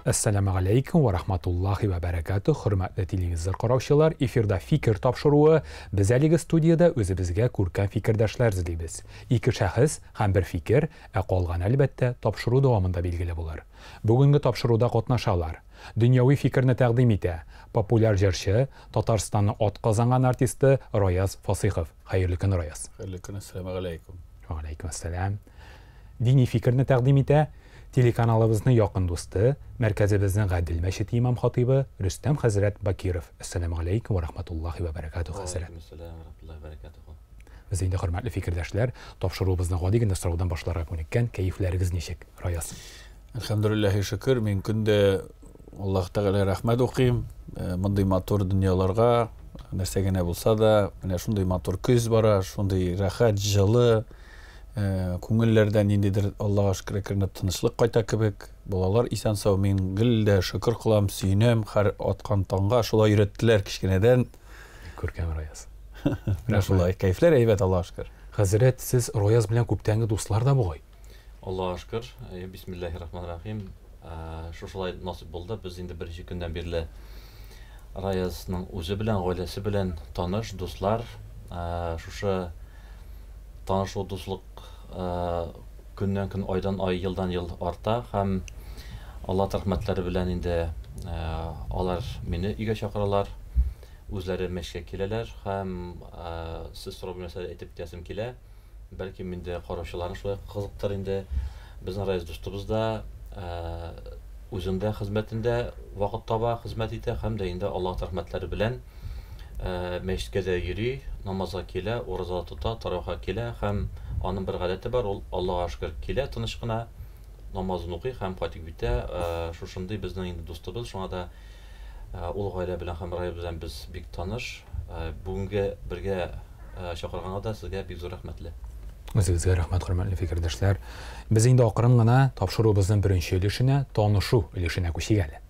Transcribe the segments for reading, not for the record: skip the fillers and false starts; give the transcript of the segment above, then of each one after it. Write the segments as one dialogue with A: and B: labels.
A: Әссәламә галәйкүм вә рахматуллахи вә бәрәкәтүһ, хөрмәтле телевизор караучылар, эфирда Фикер тапшыруы. Без әлеге студиядә үзебезгә күркәм фикердәшләр эзлибез. Ике шәхес һәм бер фикер, ә калганы, әлбәттә, тапшыру дәвамында билгеле булыр. Бүгенге тапшыруда катнашалар. Дөньяви фикерне тәкъдим итә, популяр җырчы, Татарстанның атказанган артисты Раяз Фасыйхов. Хәерле көн, Раяз.
B: Хәерле көн, әссәламә галәйкүм.
A: Вә галәйкүм әссәлам. Дини фикерне тәкъдим итә, телеканалыбызның якын дусты, мәркәзебезнең Гадел мәчете имам-хатыйбы Рөстәм хәзрәт Бакиров. Әссәламү галәйкүм вә рахматуллаһи вә бәрәкәтүһ, хәзрәт.
C: Вә галәйкүм әссәлам вә рахматуллаһи вә бәрәкәтүһ.
A: Без инде, хөрмәтле фикердәшләр, тапшыруыбызны гади генә сораудан башларга күнеккән, кәефләрегез ничек, Раяз?
B: Әлхәмдүлилләһи шөкер, мин көн дә Аллаһ Тәгаләгә рәхмәт укыйм. Мондый матур дөньяларга, нәрсә генә булса да, менә шундый матур көз бара, шундый рәхәт, җылы, күңелләрдә ниндидер Аллаһка шөкер әкренләп тынычлык кайта кебек. Балалар исән-сау, мин гел дә шөкер кылам, сөенәм һәр аткан таңга. Шулай өйрәттеләр кечкенәдән.
A: Күркәм, Раяз.
B: Менә шулай. Кәефләр әйбәт, Аллаһка шөкер.
A: Хәзрәт, сез Раяз белән күптәнге дуслар да бугай?
C: Аллаһка шөкер. Бисмиллаһир рахманир рахим. Шушылай насыйп булды. Без инде беренче көннән бирле Раязның үзе белән, гаиләсе белән таныш, дуслар. Шушы танышу, дуслык көннән-көн, айдан-ай, елдан-ел арта һәм Аллаһ рәхмәтләре белән инде алар мине өйгә чакыралар, үзләре мәчеткә киләләр һәм сез сорау бирмәсә дә әйтеп китәсем килә. Бәлкем инде караучыларны шулай кызыктыр инде. Безнең Раяз дустыбыз да үзендә хезмәтендә вакыт таба, хезмәт итә һәм дә инде Аллаһ рәхмәтләре белән мәчеткә дә йөри, намазга килә, ураза да тота, таравихка килә һәм аның бер гадәте бар, ул Аллага шөкер килә тыныч кына, намазын укый һәм кайтып китә. Шушындый безнең инде дустыбыз, шуңа да ул гаилә белән һәм Раяз белән без бик таныш. Бүгенге бергә чакырганга да сезгә бик зур рәхмәтле.
A: Үзегезгә рәхмәт, хөрмәтле фикердәшләр. Без инде акрын гына тапшыруыбызның беренче өлешенә, танышу өлешенә күчик әле.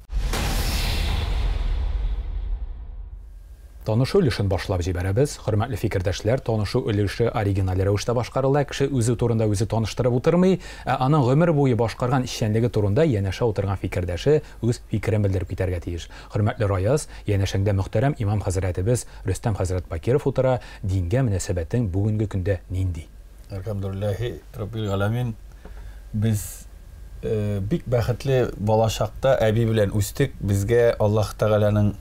A: Танышу өлешен башлап җибәрәбез. Хөрмәтле фикердәшләр, танышу өлеше оригиналь рәвештә башкарыла. Кеше үзе турында үзе таныштырып утырмый, ә аның гомер буе башкарган эшчәнлеге турында янәшә утырган фикердәше үз фикерен белдереп китәргә тиеш. Хөрмәтле Раяз, янәшәңдә мөхтәрәм имам хәзрәтебез Рөстәм хәзрәт Бакиров утыра, дингә мөнәсәбәтең бүгенге көндә нинди?
B: Әлхәмдүлилләһи раббил галәмин. Без бик бәхетле балачакта әби белән үстек. Безгә Аллаһ Тәгаләнең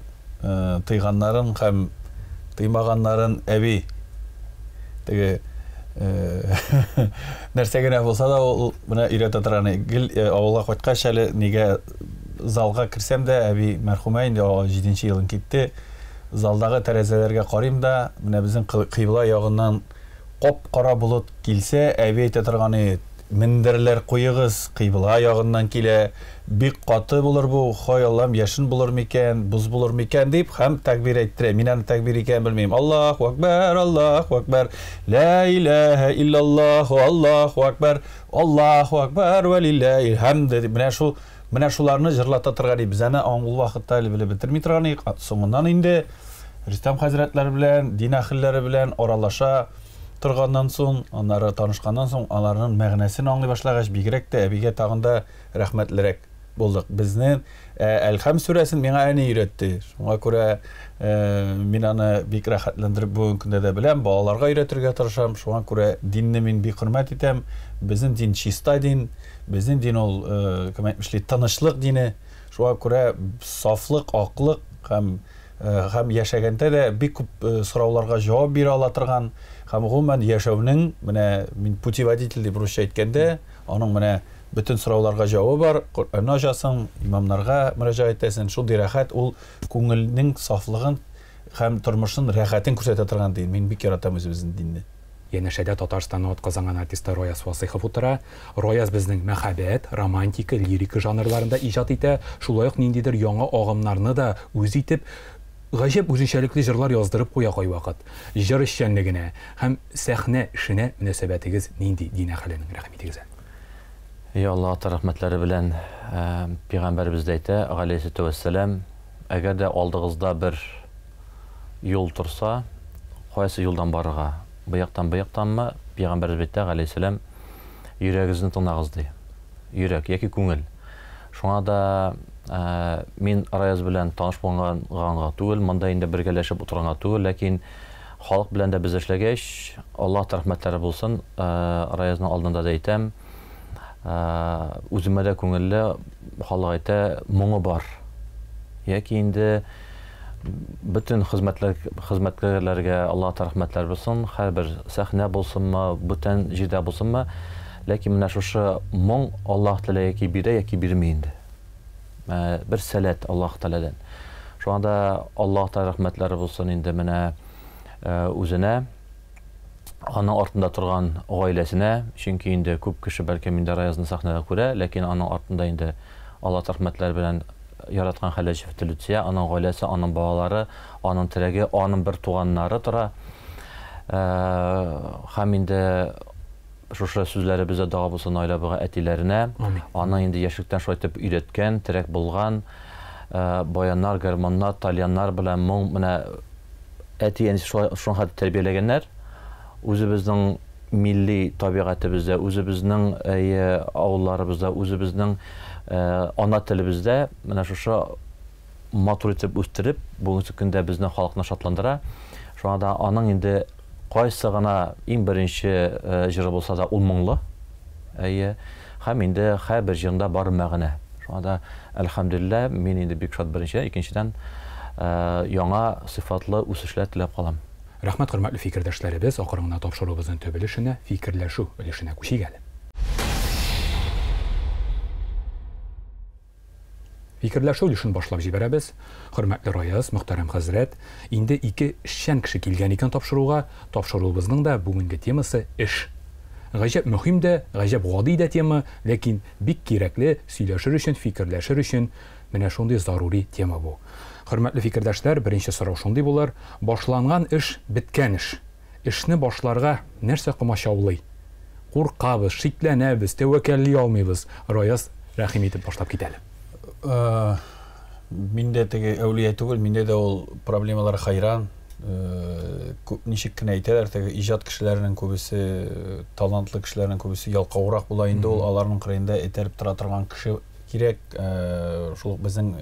B: тыйганнарын һәм тыймаганнарын әби теге нәрсә генә булса да ул менә өйрәтә торган. Гел авылга кайткач әле нигә залга керсәм дә, әби мәрхүмә инде җиденче елын китте. Залдагы тәрәзәләргә карыйм да, менә безнең кыйбла ягыннан Кап-кара болыт килсә, әби әйтә торган иде, Мендәрләр куегыз, кыйбла ягыннан килә, бик каты булыр бу, һай Аллам, яшен булыр микән, боз булыр микән, дип һәм тәкбир әйттерә. Мин аны тәкбир икәнен белмим. Аллаһу әкбәр, Аллаһу әкбәр, лә иләһә иллаллаһу, Аллаһу әкбәр, Аллаһу әкбәр, вә лилләһил хәмд, дип, менә шул, менә шуларны җырлата торган иде. Без аны ул вакытта әле белеп бетерми торган идек. Соңыннан инде Рөстәм хәзрәтләр белән, дин әһелләре белән аралаша торганнан соң, аннары танышканнан соң, аларның мәгънәсен аңлый башлагач, бигрәк тә әбигә тагын да рәхмәтлерәк булдык. Безне Әлхәм сүрәсен миңа әни өйрәтте. Шуңа күрә мин аны бик рәхәтләндереп бүгенге көндә дә беләм, балаларга өйрәтергә тырышам. Шуңа күрә динне мин бик хөрмәт итәм. Безнең дин чиста дин, безнең дин ул, кем әйтмешли, тынычлык дине. Шуңа күрә сафлык, аклык һәм һәм яшәгәндә дә бик күп сорауларга җавап бирә ала торган һәм гомумән яшәүнең менә мин путеводитель дип русча әйткәндә, аның менә бөтен сорауларга җавабы бар, Коръәнне ачасың, имамнарга мөрәҗәгать итәсең, шундый рәхәт ул күңелнең сафлыгын һәм тормышның рәхәтен күрсәтә торган дин. Мин бик яратам үзебезнең динне.
A: Янәшәдә Татарстанның атказанган артисты Раяз Фасыйхов утыра. Раяз безнең мәхәббәт, романтика, лирика жанрларында иҗат итә, шулай ук ниндидер яңа агымнарны да үз итеп, гаҗәп үзенчәлекле җырлар яздырып куя кайвакыт. Җыр эшчәнлегенә һәм сәхнә эшенә мөнәсәбәтегез нинди, Динә хәленең, рәхим итегез әле.
C: И Аллаһ Ата рәхмәтләре белән Пәйгамбәребез дә әйтә, галәйһиссәләтү вәссәлам, әгәр дә алдыгызда бер юл торса, кайсы юлдан барырга? Бу яктан, бу яктанмы? Пәйгамбәребез әйтә, галәйһиссәлам, йөрәгегезне тыңлагыз, ди. Йөрәк яки күңел. Шуңа да Мин Раяз белән таныш булганга түгел, монда инде бергәләшеп утырганга түгел, ләкин халык белән дә без эшләгәч, Аллаһ рәхмәтләре булсын, Раязның алдында да әйтәм, үземә дә күңелле, халык әйтә, моңы бар. Яки инде бөтен хезмәткәрләргә Аллаһ рәхмәтләре булсын, һәрбер сәхнә булсынмы, бүтән җирдә булсынмы, ләкин менә шушы моң Аллаһ Тәгалә яки бирә, яки бирми инде. Бер сәләт Аллаһ Тәгаләдән. Шуңа да Аллаһ Тәгалә рәхмәтләре булсын инде менә үзенә, аның артында торган гаиләсенә, чөнки инде күп кеше бәлкем инде Раязны сәхнәдә күрә, ләкин аның артында инде Аллаһ рәхмәтләре белән яраткан хәләл җефете Люция, аның гаиләсе, аның балалары, аның терәге, аның бер туганнары тора. Һәм инде шушы сүзләребездә дога булсын Наилә абыйга, әтиләренә. Аны инде яшьлектән шулай итеп өйрәткән, терәк булган, баяннар, гармоннар, тальяннар белән моң менә әти-әнисе шулай шуңа хәтле тәрбияләгәннәр. Үзебезнең милли табигатебездә, үзебезнең авылларыбызда, үзебезнең ана телебездә менә шушы матур итеп үстереп, бүгенге көндә безне халыкны шатландыра. Шуңа да аның инде кайсы гына иң беренче җыры булса да ул моңлы. Әйе. Һәм инде һәрбер җырында бар мәгънә. Шуңа да әлхәмдүлилләһ, мин инде бик шат беренчедән, икенчедән яңа сыйфатлы үсешләр теләп калам.
A: Рәхмәт, хөрмәтле фикердәшләребез, акрын гына тапшыруыбызның төп өлешенә, фикерләшү өлешенә күчик әле. Фикерләшү өлешен башлап җибәрәбез. Хөрмәтле Раяз, мөхтәрәм хәзрәт, инде ике эшчән кеше килгән икән тапшыруга. Тапшыруыбызның да бүгенге темасы эш. Гаҗәп мөһим дә, гаҗәп гади дә тема, ләкин бик кирәкле, сөйләшер өчен, фикерләшер өчен менә шундый зарури тема бу. Хөрмәтле фикердәшләр, беренче сорау шундый булыр: башланган эш беткән эш. Эшне башларга нәрсә комачаулый? Куркабыз, шикләнәбез, тәвәккәлли алмыйбыз. Раяз, рәхим итеп башлап кит әле.
B: Мин дә теге әүлия түгел, миндә дә ул проблемалар хайран. Күп ничек кенә әйтәләр, теге иҗат кешеләренең күбесе, талантлы кешеләрнең күбесе ялкаурак була инде ул, аларның кырыенда этәреп тора торган кеше кирәк. Шул ук безнең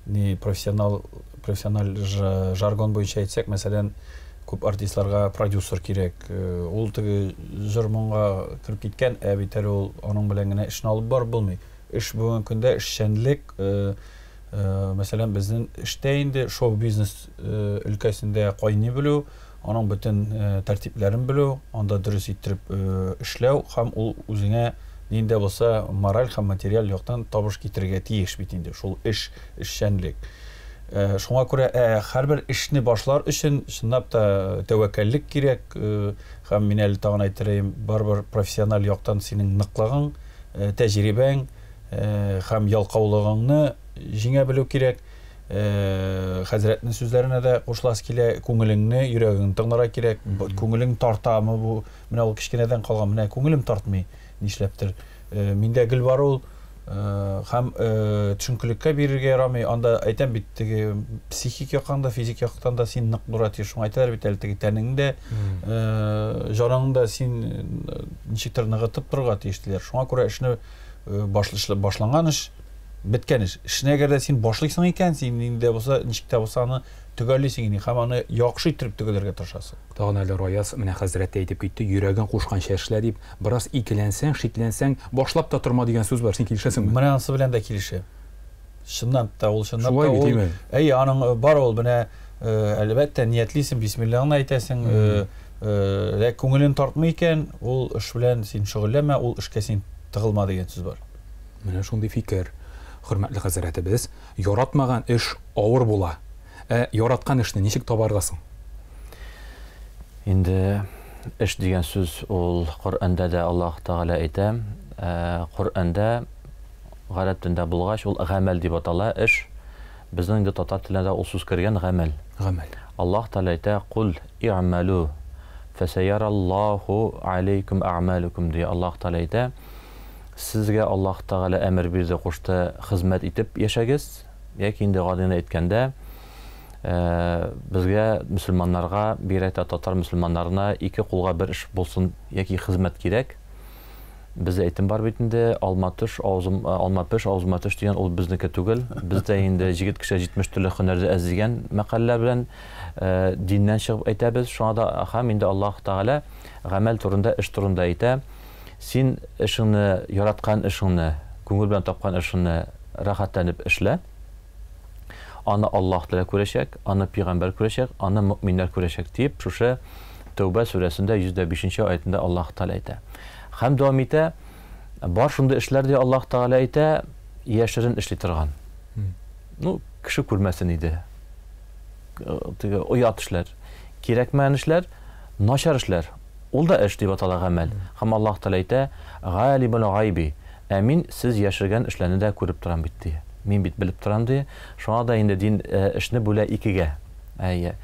B: ни профессионал профессиональ жаргон буенча әйтсәк, мәсәлән, күп артистларга продюсер кирәк. Ул теге җыр моңга кереп киткән, ә бит әле ул аның белән генә эшне алып барып булмый. Эш бүгенге көндә эшчәнлек, мәсәлән, безнең эштә инде шоу-бизнес өлкәсендә кайный белү, аның бөтен тәртипләрен белү, анда дөрес иттереп эшләү һәм ул үзеңә нинди дә булса мораль һәм материаль яктан табыш китерергә тиеш бит инде шул эш, эшчәнлек. Шуңа күрә һәрбер эшне башлар өчен чынлап та тәвәккәллек кирәк, һәм мин әле тагын әйтер идем, барыбер профессиональ яктан синең ныклыгың, тәҗрибәң һәм ялкаулыгыңны җиңә белү кирәк. Хәзрәтнең сүзләренә дә кушыласы килә, күңелеңне, йөрәгеңне тыңларга кирәк. Күңелең тартамы бу? Менә ул кечкенәдән калган, менә күңелем тартмый, нишләптер. Миндә гел бар ул, һәм төшенкелеккә бирергә ярамый. Анда әйтәм бит, теге психик яктан да, физик яктан да син нык булырга тиеш. Шуңа әйтәләр бит әле, теге тәнең дә, җаныңны да син ничектер ныгытып торырга тиеш диләр. Шуңа күрә эшне башланган эш, беткән эш. Эшне әгәр дә син башлыйсың икән, син нинди дә булса, ничек тә булса аны төгәллисең инде һәм аны яхшы иттереп төгәлләргә тырышасың.
A: Тагын әле Раяз менә хәзрәт тә әйтеп китте, йөрәгең кушканча эшлә дип, бераз икеләнсәң, шикләнсәң, башлап та торма дигән сүз бар, син килешәсеңме?
B: Менә анысы белән дә килешәм. Чыннан та ул, чынлап
A: та
B: ул. Әйе, аның бар ул, менә әлбәттә ниятлисең, бисмиллаһны әйтәсең, ләкин күңелең тартмый икән, ул эш белән син шөгыльләнмә, ул эшкә син тыгылма дигән сүз бар.
A: Менә шундый фикер, хөрмәтле хәзрәтебез, яратмаган эш авыр була. Ә яраткан эшне ничек табарга соң?
C: Инде эш дигән сүз ул Коръәндә дә Аллаһ Тәгалә әйтә. Коръәндә гарәп телендә булгач, ул гамәл дип атала эш. Безнең инде татар теленә дә ул сүз кергән гамәл.
A: Гамәл.
C: Аллаһ Тәгалә әйтә: "Кул i'малу фасаяраллаһу алейкум а'малукум" ди. Аллаһ Тәгалә әйтә: Сезгә Аллаһ Тәгалә әмер бирде, кушты, хезмәт итеп яшәгез. Яки инде гади генә әйткәндә, безгә, мөселманнарга, бигрәк тә татар мөселманнарына ике кулга бер эш булсын яки хезмәт кирәк. Бездә әйтем бар бит инде, алма төш, авызым, алма пеш, авызыма төш дигән, ул безнеке түгел. Бездә инде җегет кеше 70 төрле һөнәрдә әз дигән мәкальләр белән диннән чыгып әйтәбез. Шуңа да һәм инде Аллаһ Тәгалә гамәл турында, эш турында әйтә. Син эшеңне, яраткан эшеңне, күңел белән тапкан эшеңне рәхәтләнеп эшлә. Аны Аллаһ Тәгалә күрәчәк, аны пәйгамбәр күрәчәк, аны мөэминнәр күрәчәк дип, шушы Тәүбә сүрәсендә 105 нче аятында Аллаһ Тәгалә әйтә. Һәм дәвам итә, бар шундый эшләр ди Аллаһ Тәгалә әйтә, яшерен эшли торган. Ну, кеше күрмәсен иде. Теге оят эшләр, кирәкмәгән эшләр, начар эшләр. Ул да эш дип атала гамәл. Һәм Аллаһ Тәгалә әйтә, Галимул гайби. Ә мин сез яшергән эшләрне дә күреп торам бит, ди. Мин бит белеп торам, ди. Шуңа да инде дин эшне бүлә икегә. Әйе.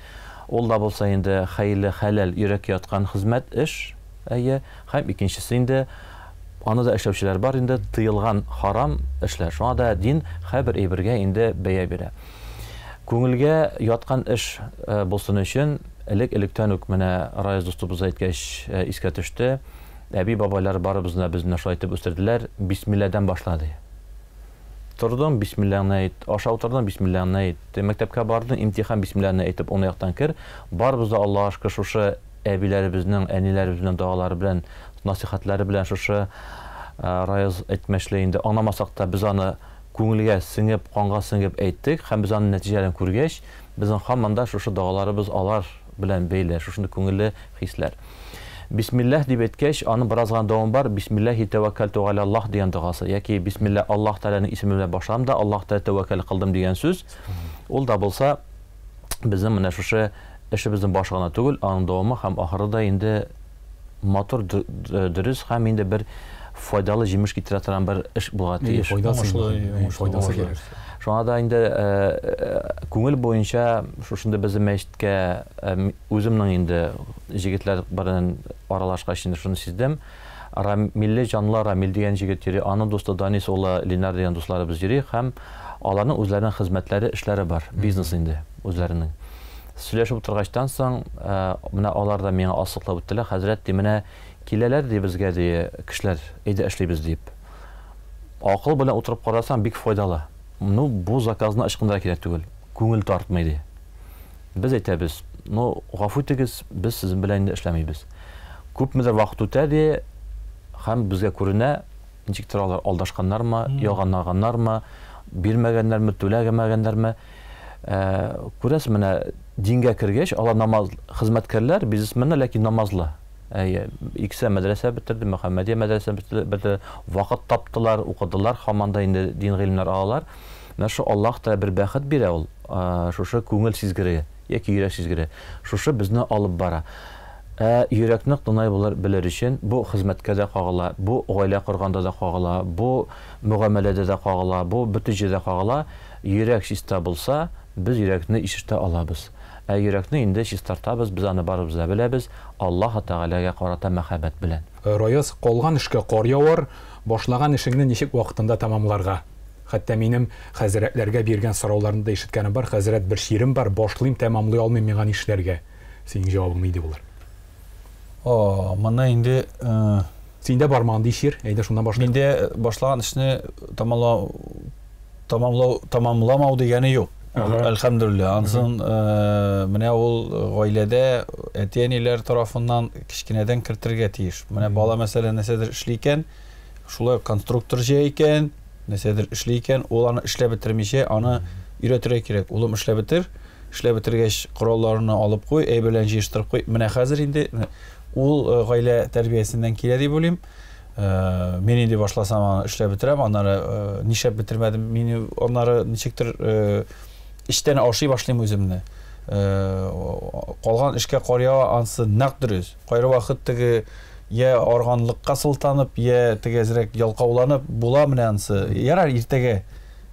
C: Ул да булса инде хәерле, хәләл, йөрәккә яткан хезмәт, эш. Әйе. Һәм икенчесе инде, аны да эшләүчеләр бар инде, тыелган харам эшләр. Шуңа да дин һәрбер әйбергә инде бәя бирә. Күңелгә яткан эш булсын өчен, элек-электән үк менә Раяз дустыбыз әйткәч, искә төште. Әби-бабайлар барыбызны да безне шулай итеп үстерделәр, бисмилләдән башла, ди. Тордың, бисмиллаңны әйт, аша утырдың, бисмиллаңны әйт, мәктәпкә бардың, имтихан бисмиллаңны әйтеп, уң яктан кер. Барыбыз да, Аллага шөкер, шушы әбиләребезнең, әниләребезнең догалары белән, насыйхәтләре белән шушы Раяз әйтмешле инде, аңламасак та, без аны күңелгә сеңеп, канга сеңеп әйттек һәм без аның нәтиҗәләрен күргәч, безнең һаман да шушы догаларыбыз алар белән бәйле, шушындый күңелле хисләр. Бисмилләһ дип әйткәч, аның бераз гына дәвамы бар, Бисмилләһи тәвәккәлтү галәллаһ дигән догасы, яки Бисмилла, Аллаһ Тәгаләнең исеме белән башлам да, Аллаһ Тәгалә тәвәккәл кылдым дигән сүз. Ул да булса, безнең менә шушы эшебезнең башы гына түгел, аның дәвамы һәм ахыры да инде матур, дөрес һәм инде бер файдалы җимеш китерә торган бер эш булырга тиеш.
A: Файдасы килер.
C: Шуңа да инде күңел буенча шушында безнең мәчеткә Үземнең инде җегетләр белән аралашкач инде шуны сиздем. Рамилле җанлы Рамил дигән җегет йөри, аның дусты Данис улы Ленар дигән дусларыбыз йөри һәм аларның үзләренең хезмәтләре, эшләре бар, бизнес инде үзләренең. Сөйләшеп утыргачтан соң, менә алар да миңа ассыклап үттеләр, хәзрәт, ди, менә киләләр, ди, безгә, ди, кешеләр, әйдә эшлибез, дип. Акыл белән утырып карасаң, бик файдалы. Ну, бу заказны ычкындырырга кирәк түгел, күңел тартмый, ди. Без әйтәбез, ну, гафу итегез, без сезнең белән инде эшләмибез. Күпмедер вакыт үтә ди, һәм безгә күренә, ничектер алар алдашканнармы, ялганлаганнармы, бирмәгәннәрме, түләмәгәннәрме. Ә, күрәсез, менә дингә кергәч, алар намаз хезмәткәрләр, бизнесменнар, ләкин намазлы. Әйе, икесе мәдрәсә бетерде, Мөхәммәдия мәдрәсәсен бетерде, вакыт таптылар, укыдылар, һаман да инде дин гыйлемнәр алалар. Менә шул Аллаһ Тәгалә бер бәхет бирә ул, шушы күңел сизгере яки йөрәк сизгере. Шушы безне алып бара. Ә йөрәкне тыңлай булыр белер өчен бу хезмәткә дә кагыла, бу гаилә корганда да кагыла, бу мөгамәләдә дә кагыла, бу бөтен җирдә кагыла. Йөрәк чиста булса, без йөрәкне ишетә алабыз. Ә йөрәкне инде чистартабыз, без аны барыбыз да беләбез, Аллаһ Тәгаләгә карата мәхәббәт белән.
A: Раяз, калган эшкә кар явар, башлаган эшеңне ничек вакытында тәмамларга? Хәтта минем хәзрәтләргә биргән сорауларны да ишеткәнем бар, хәзрәт, бер чирем бар, башлыйм, тәмамлый алмыйм, миңа нишләргә? Синең җавабың нинди булыр?
B: О, моны инде
A: Синдә бармы андый чир? Әйдә шуннан башлыйк.
B: Миндә башлаган эшне тәмамлау тәмамлау тәмамламау дигәне юк. Әлхәмдүлилләһ. Ансын менә ул гаиләдә әти-әниләр тарафыннан кечкенәдән кертергә тиеш. Менә бала мәсәлән нәрсәдер эшли икән, шулай ук конструктор җыя икән, нәрсәдер эшли икән, ул аны эшләп бетермичә, аны өйрәтергә кирәк. Улым, эшләп бетер, эшләп бетергәч, коралларны алып куй, әйберләрен җыештырып куй. Менә хәзер инде ул гаилә тәрбиясеннән килә дип уйлыйм. Мин инде башласам, аны эшләп бетерәм, аннары нишләп бетермәдем, мин аннары ничектер эчтән ашый башлыйм үземне. Калган эшкә кар ява, ансы нәкъ дөрес. Кайвакыт теге я арганлыкка сылтанып, я теге әзрәк ялкауланып була менә ансы. Ярар, иртәгә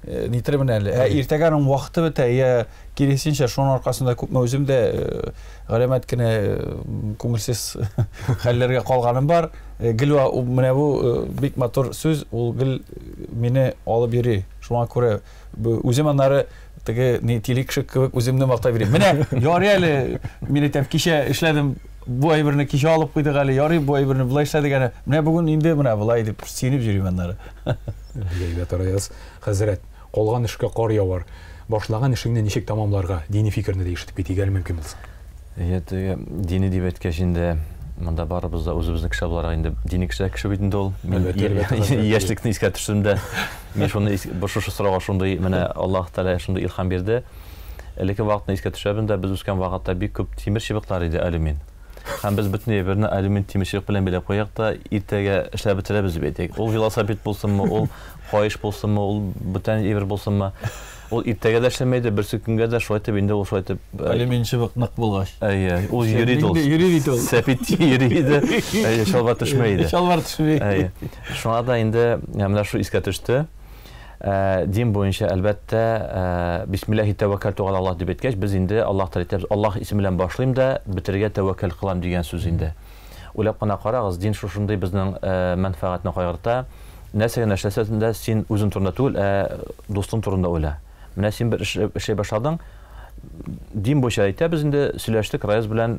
B: нитермен әле. Ә иртәгә аның вакыты бетә, я киресенчә, шуның аркасында күпме үзем дә галәмәт кенә күңелсез хәлләргә калганым бар. Гел менә бу бик матур сүз, ул гел мине алып йөри. Шуңа күрә үзем аннары теге ни тиле кеше кебек үземне мактап йөрим. Менә ярый әле, мин әйтәм, кичә эшләдем. Бу әйберне кичә алып куйдык әле, ярый, бу әйберне болай эшләдек әле. Менә бүген инде менә болай дип сөенеп йөрим аннары.
A: Әйбәт, Раяз хәзрәт. Калган эшкә кар явар. Башлаган эшеңне ничек тәмамларга? Дини фикерне дә ишетеп китик әле мөмкин булса.
C: Әйе, теге дини дип әйткәч инде, монда барыбыз да үзебезнең кеше буларак инде дини кешеләр кеше бит инде ул. Мин яшьлекне искә төшердем дә, мин шуны шушы сорауга шундый менә Аллаһ Тәгалә шундый илһам бирде. Элекке вакытны искә төшерәбез дә, без үскән вакытта бик күп тимер чыбыклар иде, алюмин. Һәм без бөтен әйберне алюмин тимер чыбык белән бәйләп куяк та, иртәгә эшләп бетерәбез дип әйтик. Ул велосипед булсынмы, ул каеш булсынмы, ул бүтән әйбер булсынмы. Ул иртәгә дә эшләмәйде, берсе көнгә дә шулай итеп инде ул шулай итеп.
B: Алюмин чыбык нык булгач.
C: Әйе, ул йөри иде ул.
B: Йөри бит ул.
C: Сәпит йөри иде. Әйе, чалбар төшми иде.
B: Чалбар төшми.
C: Әйе. Шуңа да инде менә шул искә төште. Дин буенча, әлбәттә, Бисмиллаһи тәвәккәлтү галә Аллаһ дип әйткәч, без инде Аллаһ Тәгалә әйтәбез, Аллаһ исеме белән башлыйм да, бетерергә тәвәккәл кылам дигән сүз инде. Уйлап кына карагыз, дин шушындый безнең мәнфәгатьне кайгырта. Нәрсә генә эшләсәң дә, син үзең турында түгел, ә дустың турында уйла. Менә син бер эш эшли башладың, дин буенча әйтәбез инде, сөйләштек Раяз белән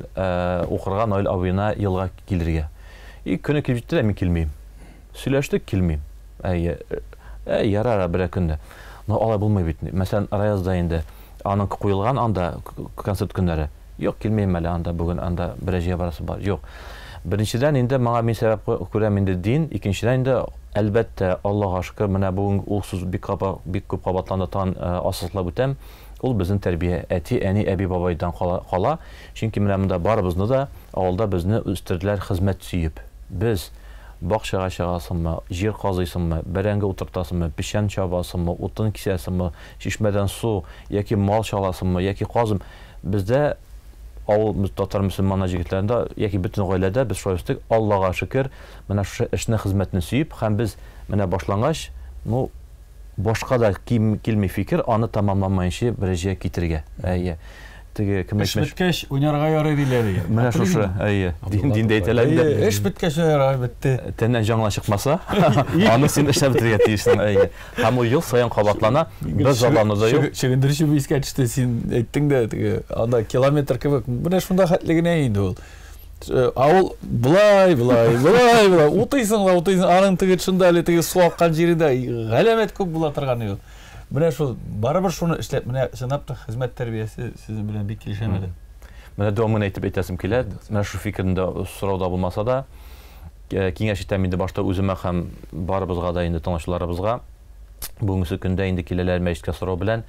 C: укырга Наил абыена елга килергә. И көне килеп җитте дә, мин килмим. Сөйләштек, килмим. Әйе, әй, ярар, берәр көнне. Но алай булмый бит. Мәсәлән, Раяз да инде аның куелган анда концерт көннәре. Юк, килмим әле анда бүген, анда берәр җиргә барасы бар. Юк. Беренчедән инде моңа мин сәбәп күрәм инде дин, икенчедән инде әлбәттә, Аллага шөкер, менә бүген ул сүз бик бик күп кабатланды, тагын ассызыклап үтәм. Ул безнең тәрбия, әти, әни, әби, бабайдан кала, кала. Чөнки менә монда барыбызны да авылда безне үстерделәр хезмәт сөеп. Без Бакчага чыгасыңмы, җир казыйсыңмы, бәрәңге утыртасыңмы, печән чабасыңмы, утын кисәсеңме, чишмәдән су яки мал чаласыңмы, яки казым. Бездә авыл татар мөселманнар җегетләрендә яки бөтен гаиләдә без шулай үстек, Аллага шөкер, менә шушы эшне, хезмәтне сөеп һәм без менә башлангач, ну, Башка да килми фикер, аны тәмамламаенчы берәҗәгә китергә. Әйе. Теге кем
B: Эш беткәч, уйнарга ярый диләр дигән.
C: Менә шушы, әйе. Диндә әйтәләр инде.
B: Эш беткәч уйнарга бетте.
C: Тәннән җан гына чыкмаса, аны син эшләп бетерергә тиешсең, әйе. Һәм ул ел саен кабатлана, бер зарлану да юк.
B: Чөгендер чүбе искә төште, син әйттең дә, теге, анда километр кебек, менә шунда хәтле генә инде ул. Ә ул болай, болай, болай, болай, утыйсың да утыйсың, аның теге шунда әле теге су аккан җирендә галәмәт күп була торган юл. Менә шул, барыбер шуны эшләп, менә чынлап та хезмәт тәрбиясе сезнең белән бик килешәм әле.
C: Менә дәвамын әйтеп әйтәсем килә. Менә шул фикерне дә сорауда булмаса да, киңәш итәм инде башта үземә һәм барыбызга да инде тыңлаучыларыбызга. Бүгенге көндә инде киләләр мәчеткә сорау белән.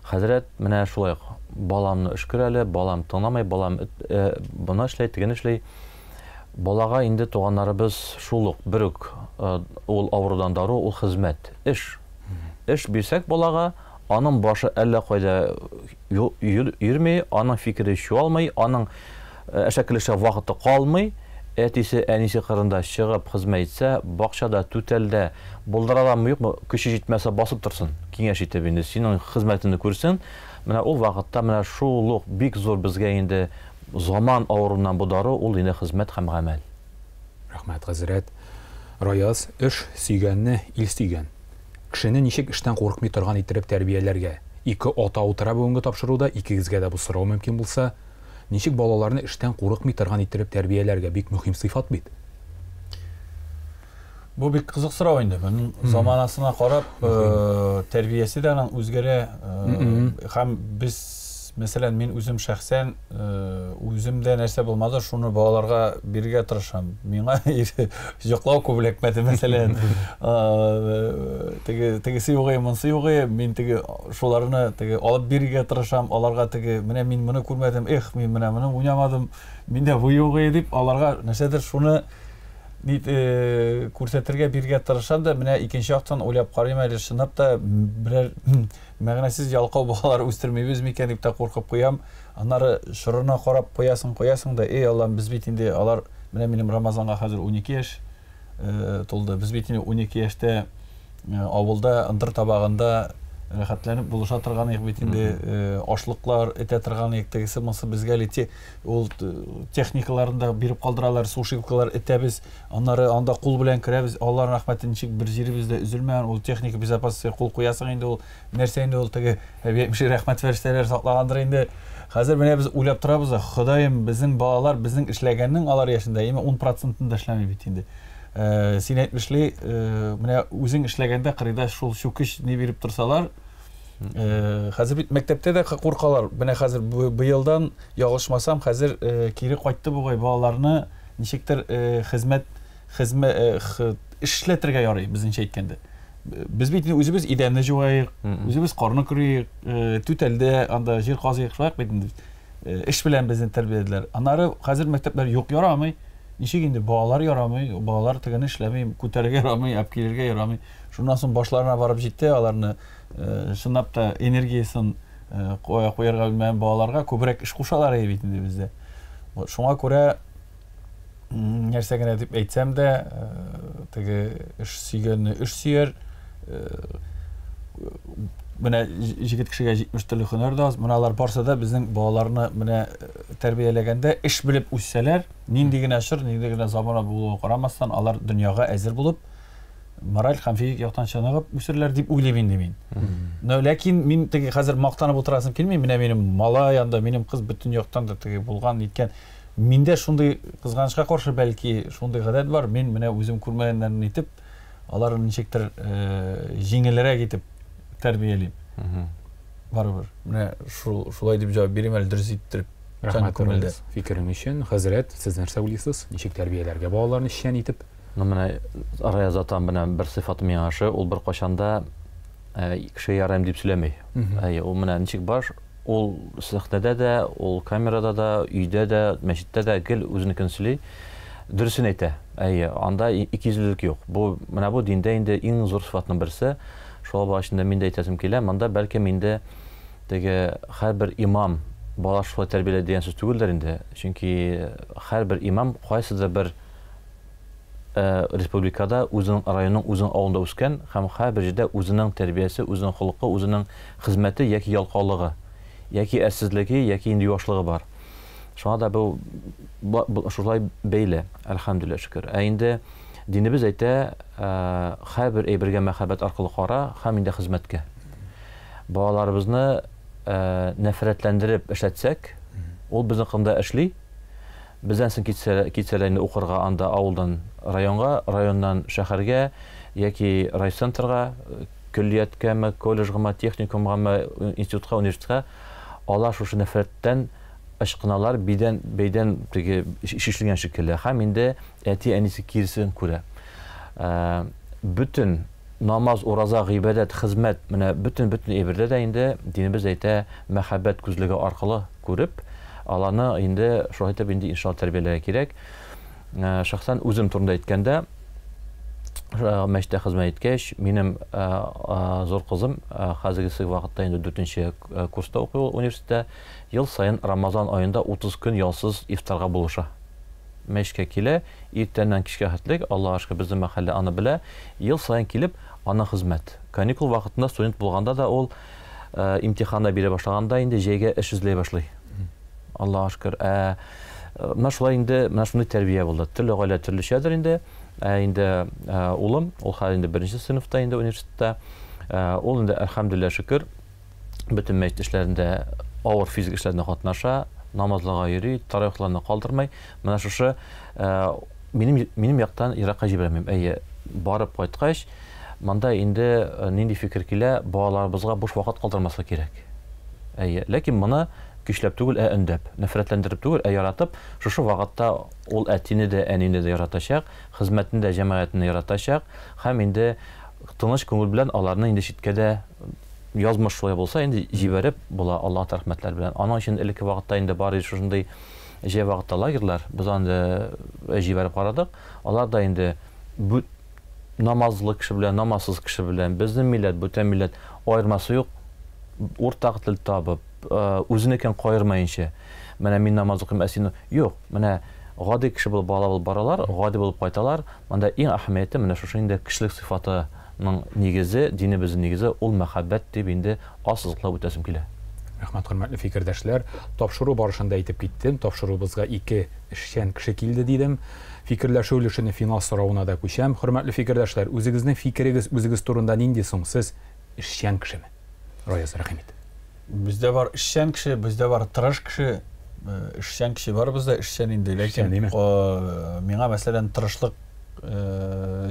C: Хәзрәт, менә шулай ук, баламны өшкер әле, балам тыңламый, балам моны эшли, тегене эшли. Балага инде туганнарыбыз шул ук, бер үк ул авырудан дару, ул хезмәт, эш. Эш бирсәк балага, аның башы әллә кайда йөрми, аның фикере чуалмый, аның әшәкелешә вакыты калмый. Әтисе, әнисе кырында чыгып хезмәт итсә, бакчада, түтәлдә, булдыра аламы, юкмы, көче җитмәсә басып торсын, киңәш итеп инде, синең хезмәтеңне күрсен. Менә ул вакытта менә шул ук бик зур безгә инде заман авыруыннан бу дару, ул инде хезмәт һәм гамәл.
A: Рәхмәт, хәзрәт. Раяз, эш сөйгәнне ил сөйгән. Кешене ничек эштән курыкмый торган иттереп тәрбияләргә? Ике ата утыра бүгенге тапшыруда, икегезгә дә бу сорау мөмкин булса. Ничек балаларны эштән курыкмый торган иттереп тәрбияләргә? Бик мөһим сыйфат бит.
B: Бу бик кызык сорау инде. Моның заманасына карап, тәрбиясе дә аның үзгәрә. Һәм без, мәсәлән, мин үзем шәхсән, үземдә нәрсә булмады, шуны балаларга бирергә тырышам. Миңа йоклау күп эләкмәде, мәсәлән. Теге, тегесе юк, монысы юк, мин теге шуларны теге алып бирергә тырышам, аларга теге, менә мин моны күрмәдем, эх, мин менә моны уйнамадым, миндә бу юк дип, аларга нәрсәдер шуны ни күрсәтергә, бирергә тырышам да, менә икенче яктан уйлап карыйм әле, чынлап та берәр мәгънәсез ялкау балалар үстермибез микән дип тә куркып куям. Аннары чорына карап куясың, куясың да, эй Аллам, без бит инде алар, менә минем Рамазанга хәзер 12 яшь тулды. Без бит инде 12 яшьтә авылда ындыр табагында Рәхәтләнеп булыша торган идек бит инде, ашлыклар этә торган идек, тегесе монысы безгә әле ул техникаларын да биреп калдыралар, сушилкалар этәбез, аннары анда кул белән керәбез, Аллаһның рәхмәте, ничек бер җиребез дә өзелмәгән, ул техника безопасности кул куясың инде, ул нәрсә инде ул теге әби рәхмәт фәрештәләр саклагандыр инде. Хәзер менә без уйлап торабыз да, Ходаем, безнең балалар безнең эшләгәннең алар яшендә, әмма 10%-ын да эшләми бит инде. Син әйтмешли, менә үзең эшләгәндә кырыйда шул чүкеч ни биреп торсалар, хәзер бит мәктәптә дә куркалар. Менә хәзер быелдан ялгышмасам, хәзер кире кайтты бугай балаларны ничектер хезмәт эшләтергә ярый, безнеңчә әйткәндә. Без бит үзебез идәнне җуайык, үзебез карны көрик, түтәлдә анда җир казыйк, шулай бит инде. Эш белән безне тәрбияләделәр. Аннары хәзер мәктәпләр юк, ярамый. Ничек инде балалар ярамый, балалар тегене эшләми, күтәрергә ярамый, алып килергә ярамый. Шуннан соң башларына барып җитте, аларны чынлап та энергиясен куярга белмәгән балаларга күбрәк эш кушалар иде бит инде бездә. Вот шуңа күрә нәрсә генә дип әйтсәм дә, теге эш сөйгәнне эш сөяр. Менә җегет кешегә 70 төрле һөнәр дә аз. Менә алар барсы да безнең балаларны менә тәрбияләгәндә эш белеп үссәләр, нинди генә чор, нинди генә замана булуына карамастан, алар дөньяга әзер булып, мораль һәм физик яктан чыныгып үсерләр дип уйлыйм инде мин. Но ләкин мин теге хәзер мактанып утырасым килми, менә минем малай анда, минем кыз бөтен яктан да теге булган, ниткән. Миндә шундый, кызганычка каршы, бәлки шундый гадәт бар, мин менә үзем күрмәгәннәрне итеп, аларны ничектер җиңелрәк итеп тәрбиялим. Барыбер. Менә шулай дип җавап бирим әле, дөрес иттереп.
A: Рәхмәт күңелдә. Фикерең өчен. Хәзрәт, сез нәрсә уйлыйсыз? Ничек тәрбияләргә балаларны эшчән итеп?
C: Ну, менә Раяз атам менә бер сыйфаты миңа ошый, ул бер кайчан да кешегә ярыйм дип сөйләми. Әйе, ул менә ничек бар, ул сәхнәдә дә, ул камерада да, өйдә дә, мәчеттә дә гел үзенекен сөйли. Дөресен әйтә. Әйе, анда икейөзлелек юк. Бу менә бу диндә инде иң зур сыйфатның берсе. Шул булгач инде мин дә әйтәсем килә, монда бәлкем инде теге һәрбер имам бала шулай тәрбияләде дигән сүз түгелдер инде. Чөнки һәрбер имам кайсыдыр бер республикада үзенең районның үзенең авылында үскән һәм һәрбер җирдә үзенең тәрбиясе, үзенең холкы, үзенең хезмәте яки ялкаулыгы, яки әзсезлеге, яки инде юашлыгы бар. Шуңа да бу шулай бәйле, әлхәмдүлилләһ шөкер. Ә инде динебез әйтә, һәрбер әйбергә мәхәббәт аркылы кара һәм инде хезмәткә. Балаларыбызны нәфрәтләндереп эшләтсәк, ул безнең кында эшли. Бездән соң китсәләр инде укырга анда авылдан районга, районнан шәһәргә яки райцентрга, көллияткәме, колледжгамы, техникумгамы, институтка, университетка, алар шушы нәфрәттән ычкыналар, бидән, бәйдән теге шишелгән шикелле. Һәм инде әти-әнисе киресен күрә. Бөтен намаз, ураза, гыйбадәт, хезмәт, менә бөтен-бөтен әйбердә дә инде динебез әйтә, мәхәббәт күзлеге аркылы күреп, аларны инде шулай итеп инде иншалла тәрбияләргә кирәк. Шәхсән үзем турында әйткәндә, мәчеттә хезмәт иткәч, минем зур кызым хәзерге вакытта инде 4нче курста укый ул университетта, ел саен Рамазан аенда 30 көн ялсыз ифтарга булыша. Мәчеткә килә, иртәннән кичкә хәтлек, Аллаһка шөкер, безнең мәхәллә аны белә, ел саен килеп, аны хезмәт. Каникул вакытында студент булганда да ул имтиханда бирә башлаганда инде җәйгә эш эзләй башлый. Аллаһка шөкер. Менә шулай инде, менә шундый тәрбия булды. Төрле гаилә төрлечәдер инде. Ә инде улым, ул хәзер инде беренче сыйныфта инде университетта. Ул инде әлхәмдүлилләһ шөкер, бөтен мәчет эшләрендә, авыр физик эшләрендә катнаша, намазларга йөри, таравихларны калдырмый. Менә шушы минем яктан еракка җибәрмим. Әйе, барып кайткач, монда инде нинди фикер килә, балаларыбызга буш вакыт калдырмаска кирәк. Әйе, ләкин моны көчләп түгел, ә өндәп, нәфрәтләндереп түгел, ә яратып, шушы вакытта ул әтине дә, әнине дә яратачак, хезмәтне дә, җәмәгатьне яратачак һәм инде тыныч күңел белән аларны инде читкә дә язмыш шулай булса, инде җибәреп була Аллаһ рәхмәтләре белән. Аның өчен элекке вакытта инде бар иде шушындый җәй вакытта лагерьлар, без аны җибәреп карадык. Алар да инде намазлы кеше белән, намазсыз кеше белән, безнең милләт, бүтән милләт аермасы юк. Уртак тел табып, үзенекен каермаенча. Менә мин намаз укыйм, ә син юк. Менә гади кеше булып, бала булып баралар, гади булып кайталар. Монда иң әһәмиятле менә шушы инде кешелек сыйфаты ның нигезе, динебезнең нигезе ул мәхәббәт дип инде ассызыклап үтәсем килә.
A: Рәхмәт, хөрмәтле фикердәшләр. Тапшыру барышында әйтеп киттем, тапшыруыбызга ике эшчән кеше килде дидем. Фикерләшү өлешенең финал соравына да күчәм. Хөрмәтле фикердәшләр, үзегезнең фикерегез үзегез турында нинди соң? Сез эшчән кешеме? Раяз, рәхим ит.
B: Бездә бар эшчән кеше, бездә бар тырыш кеше. Эшчән кеше барыбыз да эшчән инде, ләкин миңа, мәсәлән, тырышлык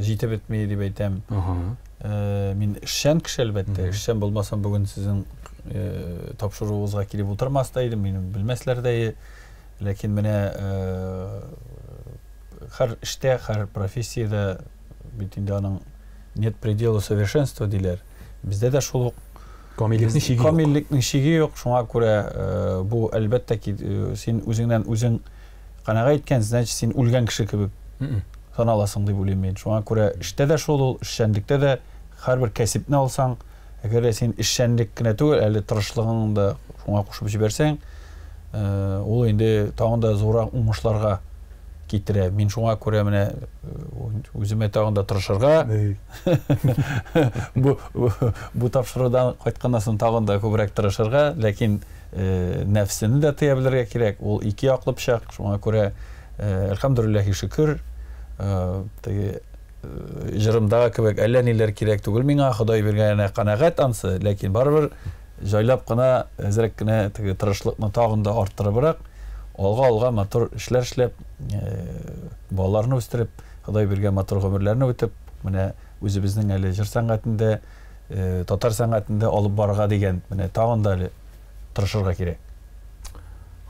B: җитеп бетми дип әйтәм. Мин эшчән кеше, әлбәттә. Эшчән булмасам, бүген сезнең тапшыруыгызга килеп утырмас та идем, мине белмәсләр дә. Ләкин менә һәр эштә, һәр профессиядә бит инде аның нет предела совершенства диләр. Бездә дә шул ук.
A: Камиллекнең чиге юк.
B: Камиллекнең чиге юк, шуңа күрә бу, әлбәттә ки, син үзеңнән үзең канәгать иткән, значит, син үлгән кеше кебек саналасың дип уйлыйм мин. Шуңа күрә эштә дә шул ул, эшчәнлектә дә һәрбер кәсепне алсаң, әгәр дә син эшчәнлек кенә түгел, әле тырышлыгыңны да шуңа кушып җибәрсәң, ул инде тагын да зуррак уңышларга китерә. Мин шуңа күрә менә үземә тагын да тырышырга, бу бу тапшырудан кайтканнан соң тагын да күбрәк тырышырга, ләкин нәфсене дә тыя белергә кирәк. Ул ике яклы пычак. Шуңа күрә, әлхәмдүлилләһи шөкер, теге җырымдагы кебек әллә ниләр кирәк түгел миңа, Ходай биргәненә канәгать ансы, ләкин барыбер җайлап кына, әзрәк кенә теге тырышлыкны тагын да арттырыбрак, алга-алга матур эшләр эшләп, балаларны үстереп, Ходай биргән матур гомерләрне үтеп, менә үзебезнең әле җыр сәнгатендә, татар сәнгатендә алып барырга дигән, менә тагын да әле тырышырга кирәк.